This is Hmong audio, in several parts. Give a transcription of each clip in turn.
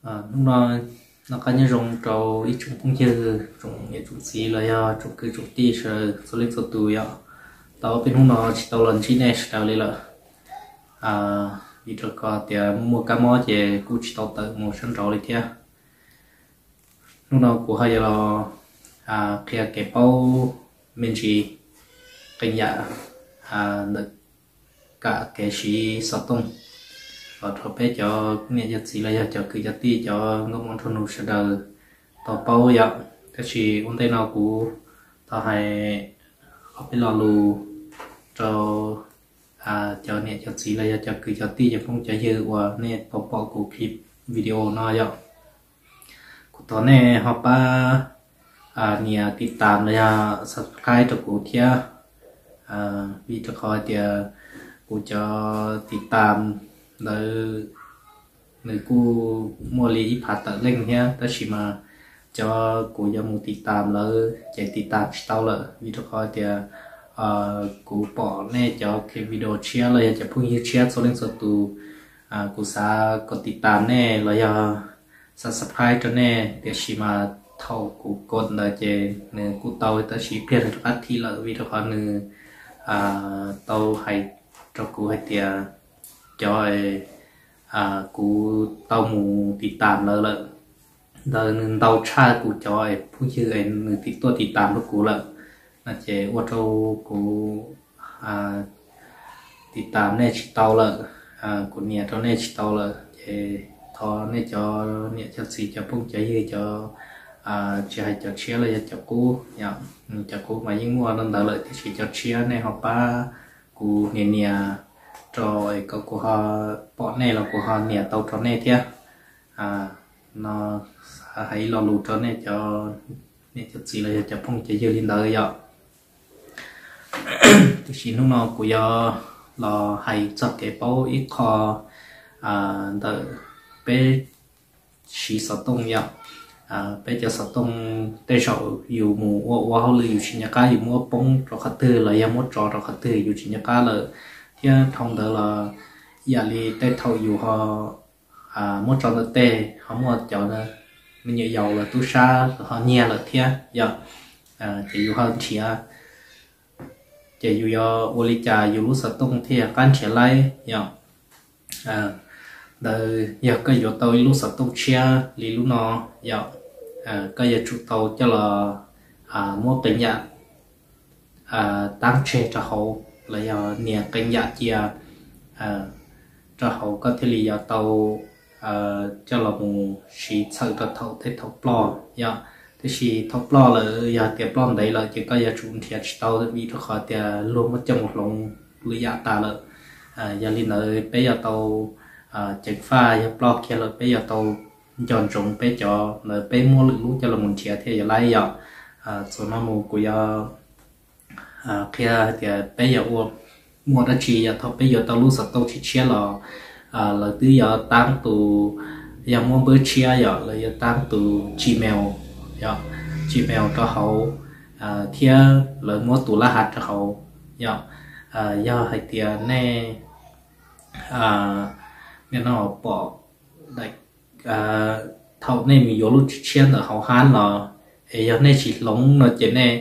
Hnub no noj qab nyob zoo rau ib tsoom phooj ywg, tsoom niam tsoom txiv los yog tsoom kwv tsoom tij sawv daws txhua leej txhua tus yom. Tau peb hnub no tsis tau los ntsib nej sawv daws li lawm, vim rau qhov tias muaj kab mob ces kuj tsis tau tawm mus sab nraud li thiab. Hnub no kuv ho yuav los qhia kev paub me ntsis qee yam ntawm kam kev siv xov tooj los rau peb cov niam cov txiv los yog cov kwv cov tij cov nkauj muam nraug nus sawv daws tau paub yom. Tab sis ua ntej no kuv tau hais ob peb lo lus rau cov niam cov txiv los yog cov kwv cov tij cov phooj cov ywg uas nej tau pom kuv clip video no yom. Kuv thov nej ho pab nias tiv tam los yog subscribe rau kuv thiab, vim rau qhov tias kuv cov tiv tam ntawd nws kuj muaj li ib phav tawm leej thiab, tab sis mas cov kuv yuav mus tiv tam lawm ces tiv tam tsis tau lawm, vim rau qhov tias kuv pom nej cov video tshiab los yog cov phooj ywg tshiab txhua leej txhua tus, kuv xav kom tiv tam nej los yog subscribe rau nej, tiam sis mas thaum kuv kod ntawd ces nws kuj tau, tab sis pliag nws rov qab thim lawm, vim rau qhov nws tau hais rau kuv hais tias cov kuv tau mus tiv tam lawm lawm ntawd nws ntau tshaj kuv cov phooj ywg nws tiv tuaj tiv tam rau kuv lawm, no ces ua rau kuv tiv tam nej tsis tau lawm, kuv nias rau nej tsis tau lawm ces thov nej cov niam cov txiv cov phooj cov ywg cov, tsis hais cov tshiab los yog cov qub, cov qub mas yeej muaj rau ntawd lawm, tiam sis cov tshiab nej ho pab kuv nias nias rau kom kuv ho pom nej los kuv ho nias tau rau nej thiab. No xav hais ib lo lus rau nej cov niam cov txiv los yog cov phooj cov ywg li ntawd yom. Tiam sis hnub no kuv yuav los hais txog kev paub ib qho ntawm peb siv xov tooj yom. Peb cov xov tooj tej zaum yus mus ua ua hauj lwm yus tsis nco qab yus muab poob rau qhov twg los yog muab tso rau qhov twg yus tsis nco qab lawm, thiab dhau ntawd los yam li tej thaum yus ho muab tso ntawm tej ho muaj cov me nyuam yaus los tub sab los ho nyiag lawm thiab yom, ces yus ho nrhiav, ces yus yuav ua li cas yus lub xov tooj thiaj qab nrhiav laib yom. Ntawd yog koj yuav tau ib lub xov tooj tshiab li lub no yom, koj yuav tsum tau coj los muab qee yam taab tseg rau hauv los yog nias qee yam cia rau hauv koj thiaj li yuav tau coj los mus siv txhawm rau thaum tej thaum ploj yom. Tiam sis thaum ploj lawm yog tias ploj ntev lawm ces koj yuav tsum nrhiav tsis tau vim rau qhov tias luag muab coj mus hloov lwm yam tas lawm. Yog li ntawd peb yuav tau ceev faj, yog ploj kiag lawm peb yuav tau nco ntsoov peb cov ntawd peb muab lwm lub coj los mus nrhiav thiaj yuav laib yom. Txuas no mus kuv yuav qhia hais tias peb yuav ua, muaj dab tsi yog thaum peb yuav tau lub xov tooj tshiab tshiab los lawv twb yuav taab tus, yog muab npawb tshiab yom, lawv yuav taab tus Gmail yom, Gmail rau hauv thiab lawv muab tus lab has rau hauv yom. Yog hais tias nej, nej no pom daim, thaum nej mus yuav lub tshiab ntawm hauv hab los es yog nej tsis hloov no ces nej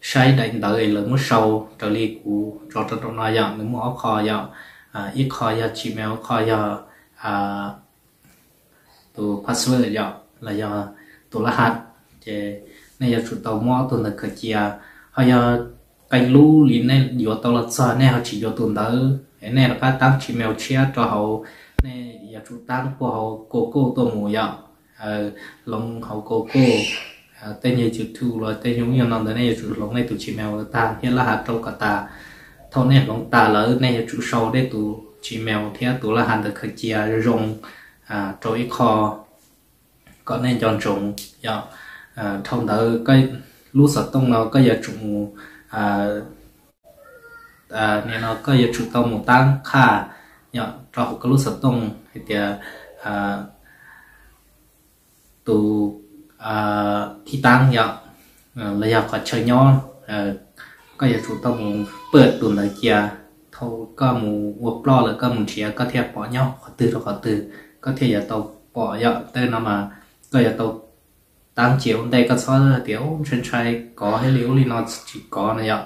saib daim ntawv es lawv muab sau raws li kuv tso rau no yom, nws muaj ob qho yom, ib qho yog Gmail, ib qho yog tus password yom los yog tus lab has, ces nej yuav tsum tau muab ob tug ntawd khaws cia. Ho yog qee lub li nej yuav tau los txog nej ho tsis yuav tus ntawd es nej rov qab taab Gmail tshiab rau hauv, nej yuav tsum taab puag hauv Google tuaj mus yom, hloov hauv Google, tej nyuag YouTube los tej nyuag ub nyuag no ntawd nej yuav tsum hloov nej tus Gmail tag thiab lab has rau kom tas. Thaum nej hloov tas lawm nej yuav tsum sau nej tus Gmail thiab tus lab has ntawd khaws cia zoo zoo rau ib qho kom nej nco ntsoov yom. Dhau ntawd lub xov tooj no koj yuav tsum mus, nim no koj yuav tsum tau mus taab qhaj yom rau hauv koj lub xov tooj hais tias tus thib taab yom, los yog qhov chaw nyob, koj yuav tsum tau mus pawj tus ntawd cia. Thaum koj mus ua ploj lawm koj mus nrhiav koj thiaj pom nyob qhov twg rau qhov twg, koj thiaj yuav tau pom yom. Tej no mas koj yuav tau taab cia ua ntej, koj txhob hais tias ntshai ntshai kov thiab li ub li no tsis kov no yom.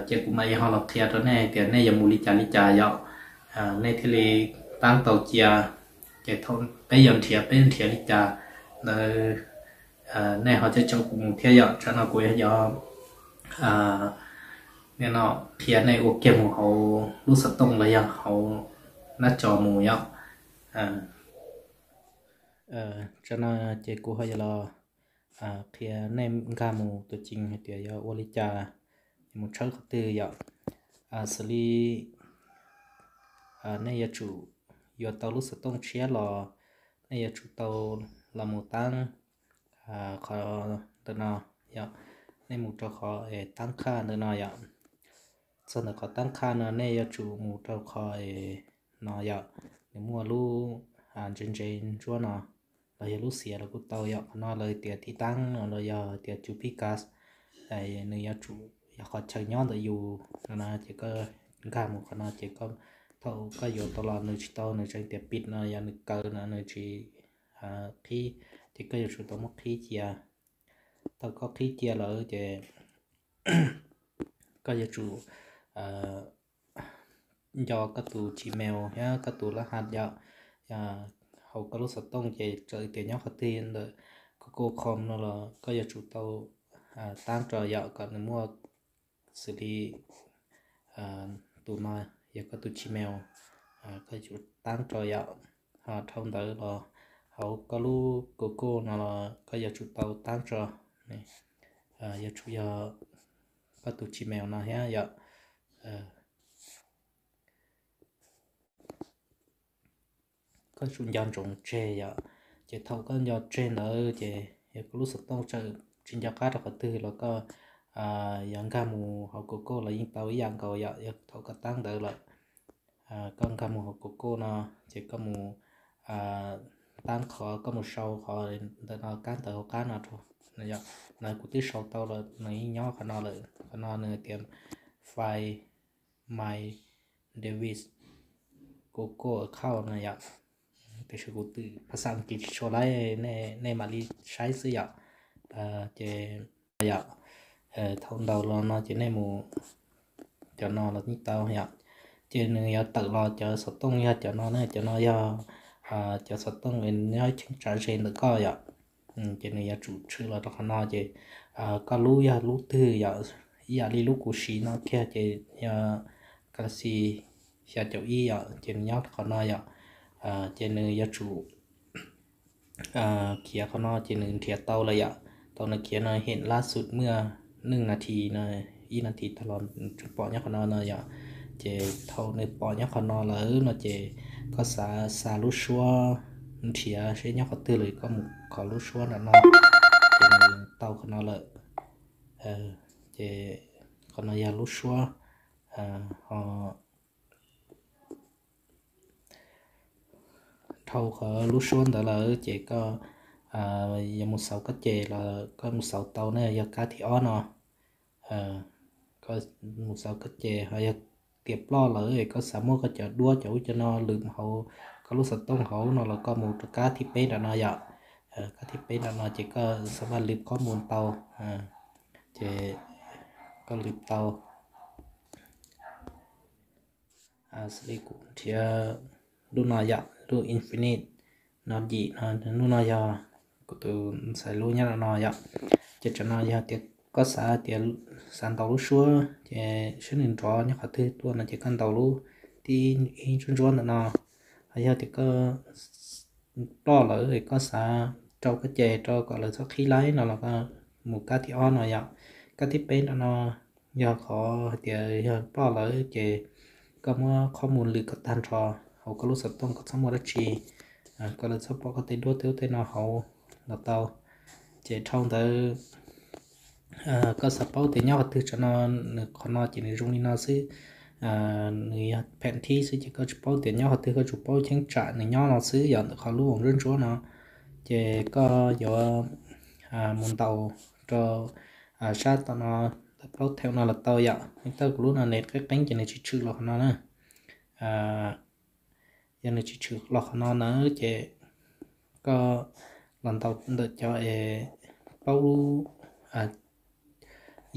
Ces kuv mam li ho los qhia rau nej tias nej yuav mus li cas li cas yom, nej thiaj li taab tau cia. Ces thaum peb yuav nrhiav, peb nrhiav li cas ntawd nej ho caum kuv mus thiab yom. Tsam no kuv yuav qhia nej ua kiag mus hauv lub xov tooj los yog hauv nab co mus yom. Tsam no ces kuv ho yuav los qhia nej nkag mus tus cees hais tias yog ua li cas, yog mus tshawb qhov twg yom. Xws li nej yuav tsum yuav tau lub xov tooj tshiab los nej yuav tsum tau los mus taab qhov ntawm no yom. Nej mus rau qhov taab khaj ntawm no yom. Txog ntawm qhov taab khaj no nej yuav tsum mus rau qhov no yom. Nws muaj lub ntse ntse ntsuab no los yog lub xiav los kuj tau yom. Qhov no lawv tias tiv taab no los yog tias cus pib kas, nws yuav tsum yog qhov chaw nyob ntawm yus no na. Ces koj nkag mus qhov no ces thaum koj yuav tau los nws tsis tau, nws tseem tias pim no yog nws kaw no nws tsis qhib. Ces koj yuav tsum tau muab qhib cia. Thaum koj qhib cia lawm ces koj yuav tsum nco koj tus Gmail thiab koj tus lab has yom. Hauv koj lub xov tooj ces txawm tias nyob qhov twg ntawm Google Chrome no los koj yuav tsum tau taab rau yom, kom nws muaj xws li tus no yog koj tus Gmail, koj yuav tsum taab rau yom. Ho dhau ntawd los hauv koj lub Google no los koj yuav tsum tau taab rau, yuav tsum yog koj tus Gmail no thiab yom. Koj tsum nco ntsoov tseg yom. Ces thaum koj nco tseg ntawd ces yog koj lub xov tooj tseem tsis nco qab rau qhov twg los koj yuav nkag mus hauv Google los yeej tau ib yam nkaus yom. Yog thaum koj taab ntawd lawm, koj nkag mus hauv Google no ces koj mus taab qhov, koj mus sau qhov ntawm no kab ntawv hauv qab no rau. Ntawd kuv twb sau tau lawm, nws yeej nyob qhov no lawm. Qhov no nws tias Find My Device Google Account no yom. Tiam sis kuv twb phas xas Askiv tsis tshua laib, nej mam li saib xwb yom. Ces yom, thaum ntaus los no ces nej mus cov no los yeej tau yom. Ces nws yuav tawm los cov xov tooj yog cov no ne, cov no yog cov xov tooj nyob cheeb tsam ze ntawm koj yom. Ces nws yuav tsum tshwm los rau qhov no ces koj lub yog lub twg yom, ib yam li lub kuv siv no kiag ces yog Galaxy xya caum ib yom, ces nws nyob qhov no yom. Ces nws yuav tsum khiav qhov no ces nws nrhiav tau lawm yom. Thaum nws khiav no him lab xus muaj neej nas this no, ib nas this tag los tseem pom nyob qhov no no yom. Ces thaum nws pom nyob qhov no lawm no ces koj xav xa lub suab nrhiav seb nyob qhov twg lawm, koj mus kho lub suab nram no ces nws tau qhov no lawm. Ces qhov no yog lub suab, ho dhau qhov lub suab ntawd lawm ces koj yuav mus xauv koj ces los koj mus xauv tau ne, yog kab thib ob no. Koj mus xauv koj ces ho yog tias ploj lawm koj xav muab koj cov duab cov ub cov no lwm hauv koj lub xov tooj hauv no los koj mus rau kab thib peb nram no yom. Kab thib peb nram no ces koj xav maj lwm qhob mus tau, ces koj lwm tau. Xws li kuv nrhiav lub no yom, lub Infinix no yim no, lub no yog kuv tus ntxhais lub nyob no yom. Ces tsam no yog tias koj xav tias xav ntaus lub suab ces saib nws nrov nyob qhov twg tuaj no ces koj ntaus lub tib ib ntsuab ntsuab ntawm no. Ho yog tias koj ploj lawm es koj xav rau koj ces rau kom lawv txhob qhib laib no los koj mus kab thib ob no yom. Kab thib peb nram no yog qhov hais tias yog ploj lawm ces koj muab qhob mus lwm kom tag nrho hauv koj lub xov tooj kom txhob muaj dab tsi, kom lawv txhob pom koj tej duab tej ub tej no hauv los tau. Ces dhau ntawd koj xav paub tias nyob qhov twg tsam no, nws qhov no ces nws zoo li no xwb. Nws yog phem thib xwb ces koj tsis paub tias nyob qhov twg, koj tsuas paub cheeb tsam nws nyob no xwb yom, ntawm qhov lub ntsuab ntsuab no. Ces koj yuav mus ntaus rau sab tom no, plaub them no los tau yom. Tej kuv lub no nws qeeb qeeb ces nws tsis tshwm los qhov no na. Yog nws tsis tshwm los qhov no na ces koj los ntaus ntawm cov es plaub lub,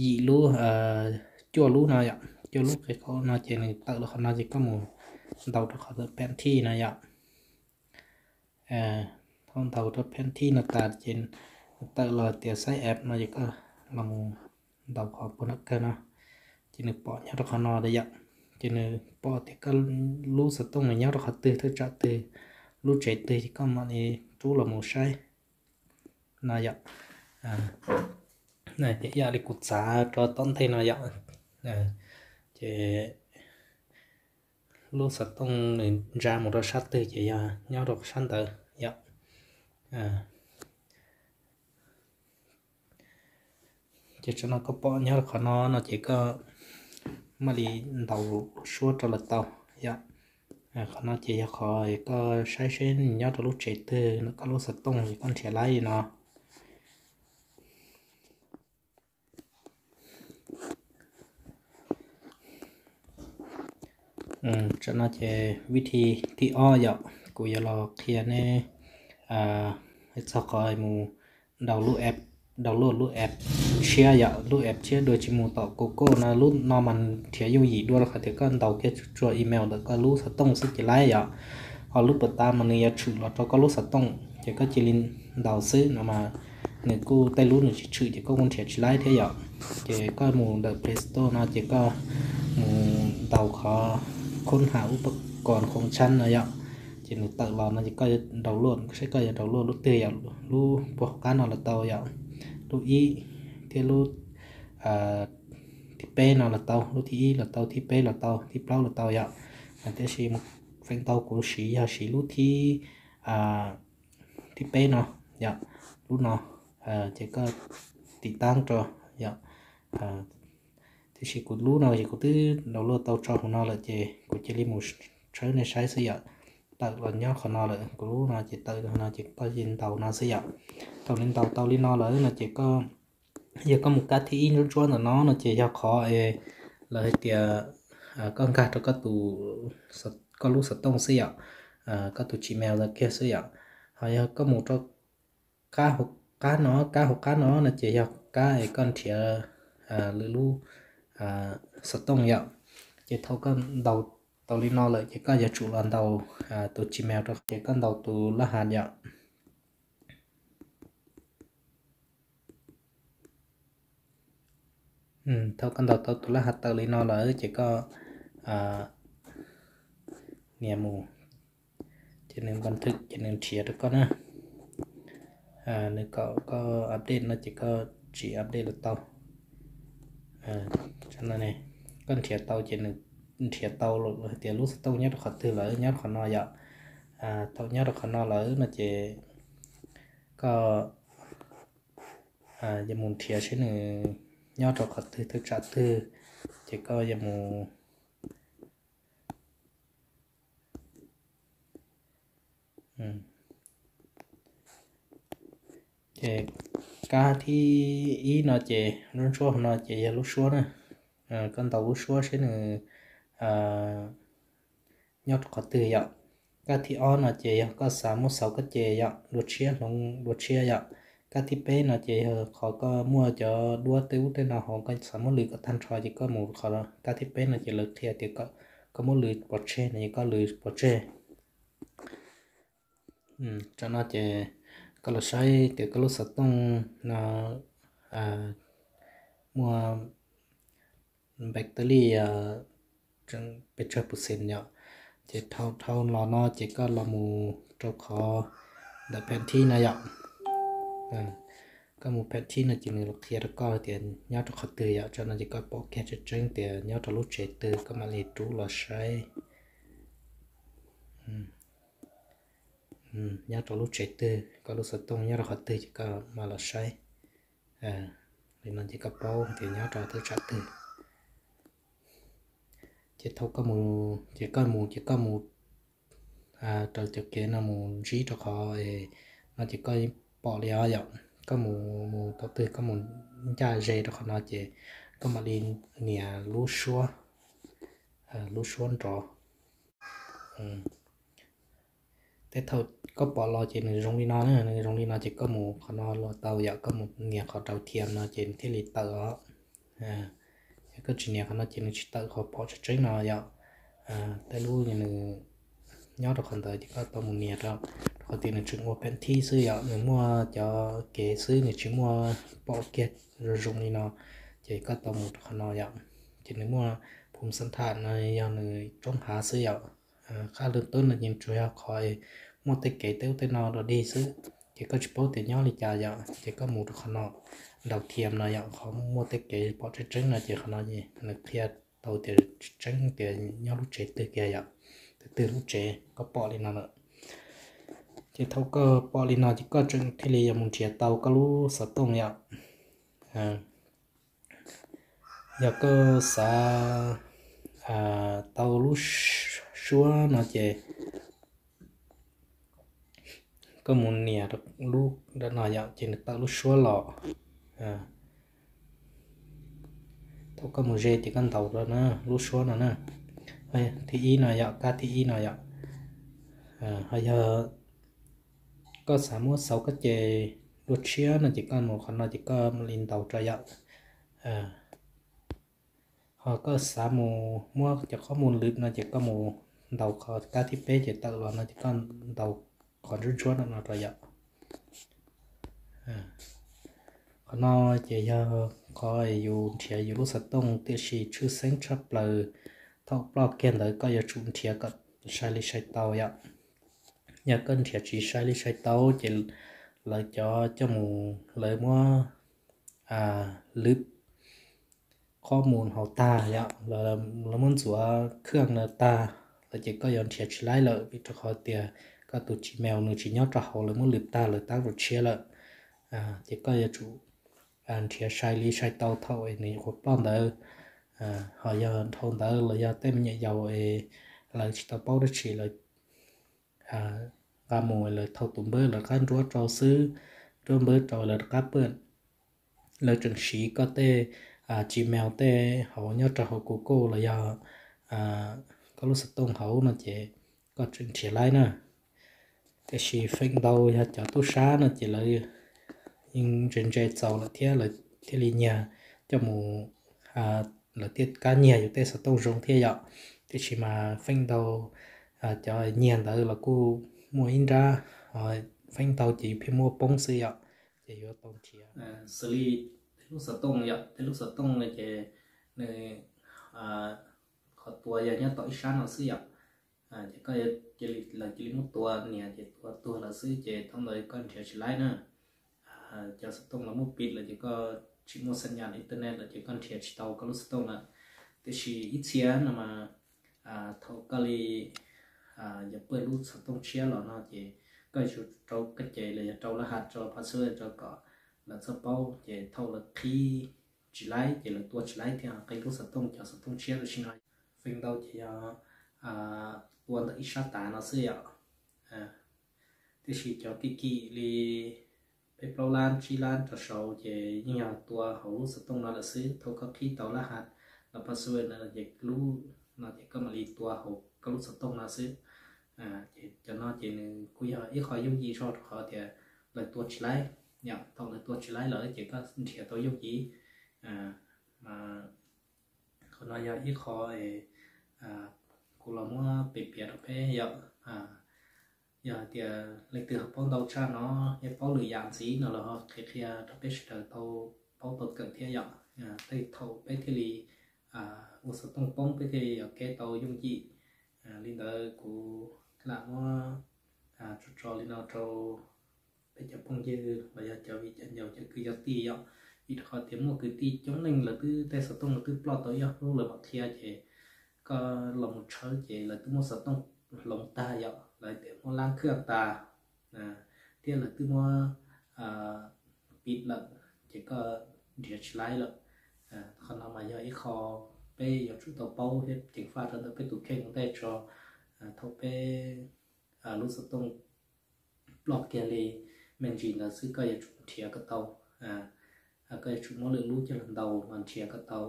yim lub, cuaj lub no yom, cuaj lub qe qaum no ces nws tawm los qhov no ces koj mus ntaus rau qhov ntawm phev thij no yom. Thaum ntaus rau phev thij no tas ces nws tawm los tias xaiv app no ces koj los mus ntaus qhov pus nram kawg no, ces nws pom nyob rau qhov no lawm yom. Ces nws pom tias koj lub xov tooj nws nyob rau qhov twg, thaj tsam twg, lub tsev twg ces koj mam li rub los mus saib no yom. Ib yam li kuv txav rau tom ntej no yom, ces lub xov tooj nws ntsa mus rau sab twg ces yog nyob rau sab ntawd yom. Ces tsam no koj pom nyob rau qhov no no ces koj mam li ntaus suab rau lawm tau yom. Qhov no ces yog qhov koj saib seb nyob rau lub tsev twg no, koj lub xov tooj ces koj nrhiav laib li no. Tsam no ces vib thi thib ob yom, kuv yuav los qhia neb txog qhov mus download lub app tshiab yom, lub app tshiab dua tsis mus tom Google no, lub no mas nrhiav yooj yim dua rau qhov tias koj ntaus kiag tsuas email ntawm koj lub xov tooj xwb ces laib yom. Ho lub puas tas mas nws yuav tshwm los rau koj lub xov tooj ces koj cia li ntaus xwb no mas nws kuj tej lub nws tsis tshwm ces koj kuj nrhiav tsis laib thiab yom. Ces koj mus ntawm Play Store no ces koj mus ntaus qhov khoob ham ub pab kos khoom tshab no yom. Ces nws tawm los no ces koj yuav download, saib koj yuav download lub twg yom, lub puag hauv qab no los tau yom, lub ib thiab lub thib peb no los tau, lub thib ib los tau, thib peb los tau, thib plaub los tau yom. Tiam sis feem ntau kuv siv yog siv lub thib, thib peb no yom, lub no, ces koj tiv taab rau yom. Tiam sis kuv lub no ces kuv twb download tau tso hauv no lawm ces kuv cia li mus tshawb nej saib xwb yom. Tawm los nyob qhov no lawm, kuv lub no ces tawm los no ces koj cia li ntaus no xwb yom. Thaum nws ntaus tau li no lawm no ces koj, yog koj mus kab thib ib ntsuab ntsuab ntawm no no ces yog qhov es lawv hais tias koj nkag rau koj tus, koj lub xov tooj xwb yom, koj tus Gmail ntawd kiag xwb yom. Ho yog koj mus rau qab hauv qab no, kab hauv qab no no ces yog kab es koj nrhiav lwm lub xov tooj yom. Ces thaum koj ntaus tau li no lawm ces koj yuav tsum los ntaus tus Gmail rau, ces koj ntaus tus lab has yom. Thaum koj ntaus tau tus lab has tawm li no lawm ces koj nias mus, ces nws npa thwm ces nws nrhiav rau koj na. Nws kom koj update no ces koj tsis update los tau. Koj nrhiav tau ces nws nrhiav tau hais tias lub xov tooj nyob rau qhov twg lawm, nyob rau qhov no yom. Thaum nyob rau qhov no lawm no ces koj yuav mus nrhiav seb nws nyob rau qhov twg, thaj tsam twg, ces koj yuav mus Ces kab thib ib no ces lub ntsuab hauv no ces yog lub suab na. Koj ntaus lub suab seb nws nyob rau qhov twg yom. Kab thib ob no ces yog koj xav muab xauv koj ces yom, dua tshiab hloov dua tshiab yom. Kab thib peb no ces yog qhov koj muaj cov duab tej ub tej no hauv koj xav muab lwv kom tag nrho ces koj mus qhov kab thib peb no ces lawv qhia tias koj muab lwv pov tseg no ces koj lwv pov tseg. Tsam no ces koj los saib tias koj lub xov tooj no muaj battery pes tsawg percent yom. Ces dhau dhau los no ces koj los mus rau qhov ntawm phev thib no yom. Koj mus phev thib no ces nws los qhia rau koj tias nyob rau qhov twg yom. Tsam no ces koj pom kiag tseeb tseeb tias nyob rau lub tsev twg koj mam li rub los saib. Nyob rau lub tsev twg, koj lub xov tooj nyob rau qhov twg ces koj mam los saib. Li no ces koj paub tias nyob rau thaj tsam twg. Ces thaum koj mus, ces koj mus, ces koj mus raws cov kev no mus ntsib rau qhov no ces koj pom li os yom. Koj mus, mus thaum twg koj mus ncaj ze rau qhov no ces koj mam li nias lub suab, lub suab nrov. Tej thaum koj pom los ces nws zoo li no na, nws zoo li no ces koj mus qhov no los tau yom, koj mus nias qhov rau thiam no ces nws thiaj li tawm os. Yog koj tsis nias qhov no ces nws tsis tawm qhov pom tseeb tseeb no yom. Tej lub nws nyob rau qhov ntawd ces koj tau mus nias rau, rau qhov tias nws tseem ua pheem thib xwb yom, nws muaj cov kev xwb, nws tsis muaj pom kiag zoo zoo li no. Ces koj tau mus rau qhov no yom, ces nws muaj phum xab tham no yog nws roob hav xwb yom. Qab lwm tub no ces tsuas yog qhov muaj tej kev tej ub tej no rau dig xwb, ces koj tsis paub tias nyob li cas yom, ces koj mus rau qhov no, ntaus thiam no yom, qhov muaj tej kev pom tseeb tseeb no ces qhov no nws qhia tau tias tseeb tias nyob lub tsev twg kiag yom, twg twg lub tsev koj pom li no lawm. Ces thaum koj pom li no ces koj tseem thiaj li yuav mus nrhiav tau koj lub xov tooj yom. Yog koj xav tau lub suab no ces koj mus nias lub no yom, ces nws tawm lub suab los. Thaum koj mus ze ces koj ntaus rau na, lub suab no na, thib ib no yom, kab thib ib no yom. Ho yog koj xav muab xauv koj ces dua tshiab no ces koj mus qhov no ces koj mam li ntaus rau yom. Ho koj xav mus muab cov qhob mus lwm no ces koj mus ntaus qhov kab thib peb ces tawm los no ces koj ntaus qhov ntsuab ntsuab no no rau yom. Qhov no ces yog qhov yus nrhiav yus lub xov tooj, tiam sis tshwj xeeb tshaj plaws thaum ploj kiag ntawd koj yuav tsum nrhiav kom sai li sai tau yom. Yog koj nrhiav tsis sai li sai tau ces lawv cov coj mus, lawv muab lwm qhob mus hauv tag yom, lawv muab ntxuav khaj no tag lawm ces koj yuav nrhiav tsis laib lawm, vim rau qhov tias koj tus Gmail nws tsis nyob rau hauv, lawv muab lwm tag lawv tab ua tshiab lawm. Ces koj yuav tsum nrhiav sai li sai tau thaum nws nyuam qhuav ploj ntawd. Ho yog dhau ntawd los yog tej me nyuam yaus es lawv tsis tau paub dab tsi, lawv nqa mus lawv thau tus npawb lawv qab nruab rau xwb, nruab npawb rau lawv qab paj, lawv tseem siv koj tej Gmail tej hauv nyob rau hauv Google los yog koj lub xov tooj hauv no ces koj tseem nrhiav laib na. Tiam sis feem ntau yog cov tub sab no ces lawv yeej ntse ntse txaus lawm thiab lawv thiaj li nyiag coj mus, lawv thiaj kab nyiag yus tej xov tooj zoo thiab yom. Tiam sis mas feem ntau cov nyiag ntawd los kuj muaj ib nrab, feem ntau ces yus pheej muab poob xwb yom. Ces yuav tau nrhiav, xws li tej lub xov tooj yom, tej lub xov tooj no ces nws qhov tua yog nyob tom ib sab no xwb yom. Ces koj cia li, lawv cia li muab tua nias ces tua tuag lawm xwb ces thaum ntawd koj nrhiav tsis laib na. Cov xov tooj los muab pim lawm ces koj tsis muaj xas nyas internet lawm ces koj nrhiav tsis tau koj lub xov tooj lawm. Tiam sis ib txhia no mas thaum koj li yuav pawj lub xov tooj tshiab los no ces koj yuav tsum rau koj ces los yog rau laj has rau password rau kom lawv txhob paub ces thaum lawv qhib tsis laib ces lawv tua tsis laib thiab qhib lub xov tooj, cov xov tooj tshiab tam sim no. Feem ntau ces yog tua ntawm ib sab tas no xwb yom. Tiam sis cov kim kim li peb plaub lab tsib lab rau saud ces yeej yog tua hauv lub xov tooj no lawm xwb. Thaum koj qhib tau laj has los password no ces lub no ces koj mam li tua hauv koj lub xov tooj no xwb. Ces cov no ces nws kuj yog ib qho yooj yim zog rau qhov tias lawv tua tsis laib yom. Thaum lawv tua tsis laib lawm ces koj nrhiav tau yooj yim. Qhov no yog ib qho kuv los muab piav piav rau peb yom. Yog hais tias leej twg ho paub ntau tshaj no, yog paub lwm yam ntxiv no los ho qhia qhia rau peb sawv daws tau paub tau kawm thiab yom. Tej thaum peb thiaj li ua xov tooj poob peb thiaj li yuav kev tau yooj yim. Li ntawd kuv lam muab tso tso li no rau peb cov phooj ywg los yog cov viv cov ncaus cov kwv cov tij yom. Vim rau qhov tias muaj kwv tij coob leej lawv twb tej xov tooj lawv twb ploj tau ib ob hnub lawv mam qhia ces koj los mus tshawb ces lawv twb muab xov tooj hloov tag yom, lawv tias muab lab khaj tas thiab lawv twb muab pim lawm ces koj nrhiav tsis laib lawm. Qhov no mas yog ib qho peb yuav tsum tau paub thiab ceev faj rau ntawm peb tus kheej ua ntej tso. Thaum peb lub xov tooj ploj kiag li me ntsis ntawd xwb koj yuav tsum nrhiav kom tau. Koj yuav tsum muab lwm lub coj los ntaus mas nrhiav kom tau,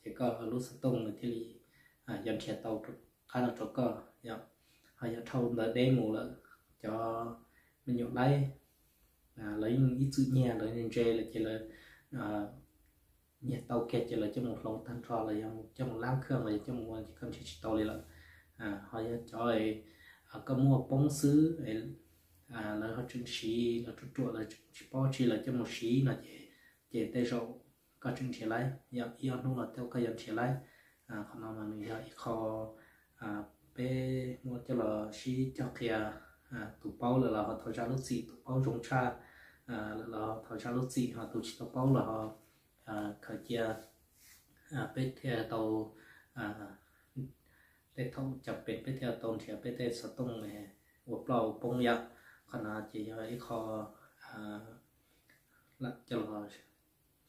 ces koj lub xov tooj nws thiaj li yuav nrhiav tau qab no rau koj yom. Ho yog dhau ntawd deb mus lawm cov me nyuam laib, lawv yeej ib txwm nyiag, lawv ntse lawm ces lawv nyiag tau kiag ces lawv coj mus hloov tag nrho los yog coj mus lab khaj los yog coj mus ua ces koj nrhiav tsis tau li lawm. Ho yog cov koj muaj poob xwb, lawv ho tseem siv, lawv ruam ruam lawv tseem tsis paub tsi lawv coj mus siv no ces, ces tej zaum koj tseem nrhiav laib, yog ib ob hnub no tej koj yuav nrhiav laib. Qhov no mas nws yog ib qho peb muab coj los sib cog qhia. Tus paub lawm los ho thov zam lub txim, tus paub zoo tshaj lawm los ho thov zam lub txim, ho tus tsis tau paub los ho khaws cia, peb thiaj tau, tej thaum cov pem peb thiaj tau nrhiav peb tej xov tooj ua ploj ua poob yom. Qhov no ces yog ib qho lam coj los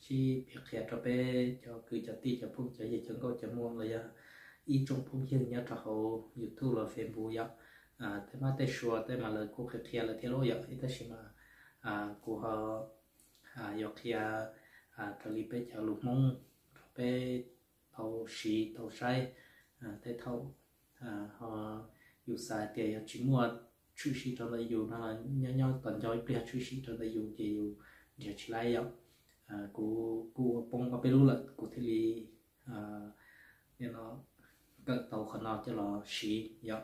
sib piav qhia rau peb cov kwv cov tij cov phooj cov ywg cov nkauj cov muam los yog ib tsoom phooj ywg nyob rau hauv YouTube los Facebook yom. Tej mab tej sua tej mas lawv kuj qhia qhia lawm thiab lauj yom, tab sis mas kuv ho yuav qhia raws li peb cov lus Hmoob rau peb tau siv tau saib. Tej thaum ho yus xav hais tias yog tsis muaj tshwm sim rau ntawm yus no los nyob nyob tos nco ib pliag tshwm sim rau ntawm yus ces yus nrhiav tsis laib yom. Kuv kuj ua poob ob peb lub lawm kuv thiaj li no kawm tau qhov no coj los siv yom.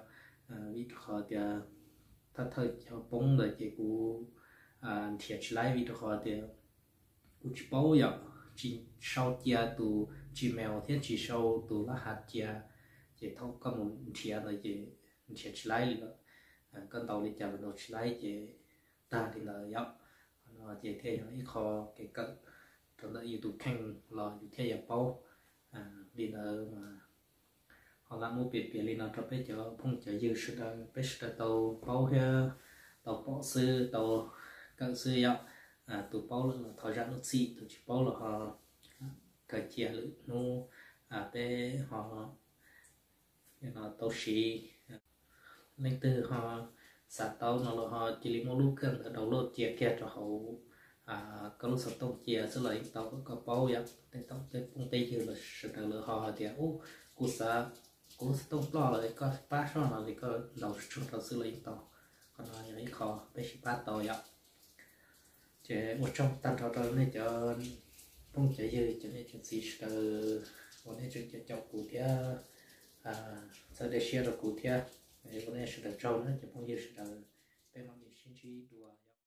Vim rau qhov tias thawj thawj cov poob ntawd ces kuv nrhiav tsis laib vim rau qhov tias kuv tsis paub yom, tsis sau cia tus Gmail thiab tsis sau tus lab hav cia, ces thaum koj mus nrhiav ntawd ces nrhiav tsis laib li lawm. Koj ntaus li cas los ntaus tsis laib ces tag li ntawd yom. Qhov no ces thiaj yog ib qho kev kawm rau ntawm yus tus kheej los yus thiaj yuav paub. Li ntawd mas ho lam muab piav piav li no rau peb cov phooj cov ywg sawv daws, peb sawv daws tau paub thiab tau pom xwb, tau kawm xwb yom. Tus paub lawm los thov zam lub txim, tus tsis paub los ho khaws cia lwm hnub peb ho tau siv. Leej twg ho xav tau no los ho cia li muab lub khaj ntawd download cia kiag rau hauv koj lub xov tooj cia xwb los yeej tau kom koj paub yom. Tej thaum tej phooj tej ywg los sawv daws lawv ho hais tias, Ub, kuv xav, kuv lub xov tooj ploj lawm, koj pab soj no li, koj ntaus tsuag rau xwb los yeej tau. Qhov no yog ib qho peb sib pab tau yom. Ces ua tsaug tag nrho rau nej cov phooj cov ywg, cov niam cov txiv sawv daws uas nej tseem caum caum kuv thiab txhawb dej siab rau kuv thiab. Ua nej sawv daws tsaug na cov phooj ywg sawv daws, peb mam li sib ntsib dua.